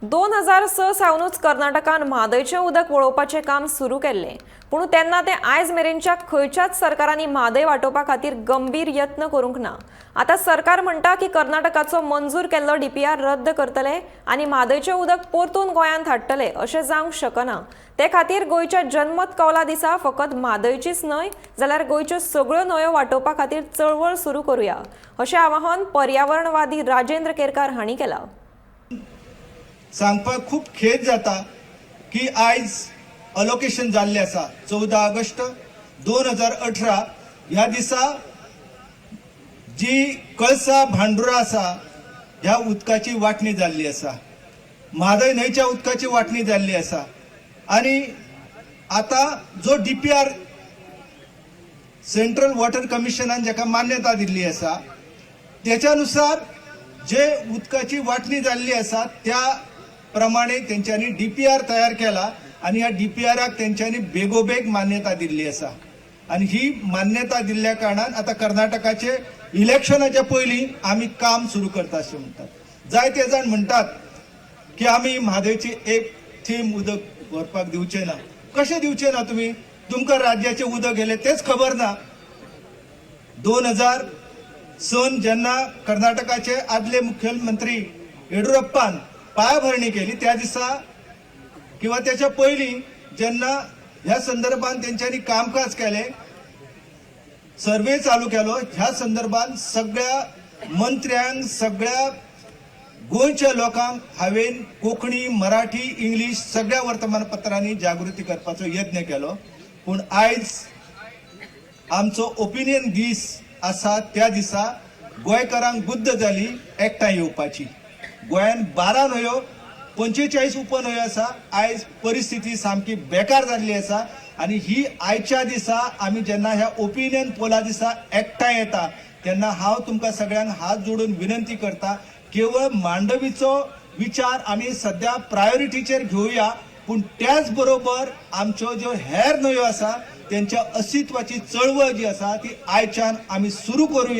2006 सावनूच कर्नाटकान म्हादयचें उदक वळोवपाचें काम सुरू केल्लें. पूण तेन्ना ते आयज मेरेनच्या खंयच्याच सरकारांनी म्हादय वाटोवपा खातीर गंभीर यत्न करूंक ना. आतां सरकार म्हणटा की कर्नाटकाचो मंजूर केल्लो डीपीआर रद्द करतले आनी म्हादयचें उदक परतून गोंयांत हाडटले. अशें जावंक शकना. ते खातीर गोंयच्या जनमत कौला दिसा फकत म्हादयचीच न्हय जाल्यार गोंयच्यो सगळ्यो न्हंयो वाटोवपा खातीर चळवळ सुरू करुया, अशें आवाहन पर्यावरणवादी राजेंद्र केरकार हांणी केलां. सांगपाक खूब खेद जाता की आयज अलोकेशन जाल्लें आसा. 14 ऑगस्ट 2018 ह्या दिसा जी कळसा भांडुरा आसा, ह्या उदकाची वांटणी जाल्ली आसा. म्हादय न्हंयच्या उदकाची वांटणी जाल्ली आसा आनी आतां जो डीपीआर सेंट्रल वॉटर कमिशनान जाका मान्यता दिल्ली आसा, त्याच्या नुसार जे उदकाची वांटणी जाल्ली आसा, त्या प्रमाणे तेंच्यांनी डीपीआर तयार केला आनी ह्या डीपीआराक तेंच्यांनी बेगोबेग मान्यता दिल्ली आसा. आनी ही मान्यता दिल्ल्या कारणान आतां कर्नाटकाचे इलेक्शनाच्या पयलीं आमी काम सुरू करता अशें म्हणटात. जायते जाण म्हणटात की आमी म्हादयची एक थेंब उदक व्हरपाक दिवचे ना. कशें दिवचे ना तुमी? तुमकां राज्याचें उदक गेलें तेच खबर ना. 2000 सन जेन्ना कर्नाटकाचे आदले मुख्यमंत्री येडियुरप्पान पायाभरणी केली, त्या दिसा किंवा त्याच्या पयलीं जेन्ना ह्या संदर्भात तेंच्यांनी कामकाज केलें, सर्वे चालू केलो, ह्या संदर्भात सगळ्या मंत्र्यांक, सगळ्या गोंयच्या लोकांक हांवें कोंकणी, मराठी, इंग्लीश सगळ्या वर्तमानपत्रांनी जागृती करपाचो यत्न केलो. पूण आयज आमचो ओपिनियन दीस आसा, त्या दिसा गोंयकारांक बुद्द जाली एकठांय येवपाची. गोंयान 12 न्हंयो, 45 उपन्हंयो आसा. आयज परिस्थिती सामकी बेकार जाल्ली आसा आनी ही आयच्या दिसा आमी जेन्ना ह्या ओपिनियन पोला दिसा एकठांय येता, तेन्ना हांव तुमकां सगळ्यांक हात जोडून विनंती करता, केवळ मांडवीचो विचार आमी सद्या प्रायोरिटीचेर घेवया, पूण त्याच बरोबर आमच्यो ज्यो हेर न्हंयो आसा, तेंच्या अस्तित्वाची चळवळ जी आसा, ती आयच्यान आमी सुरू करूया.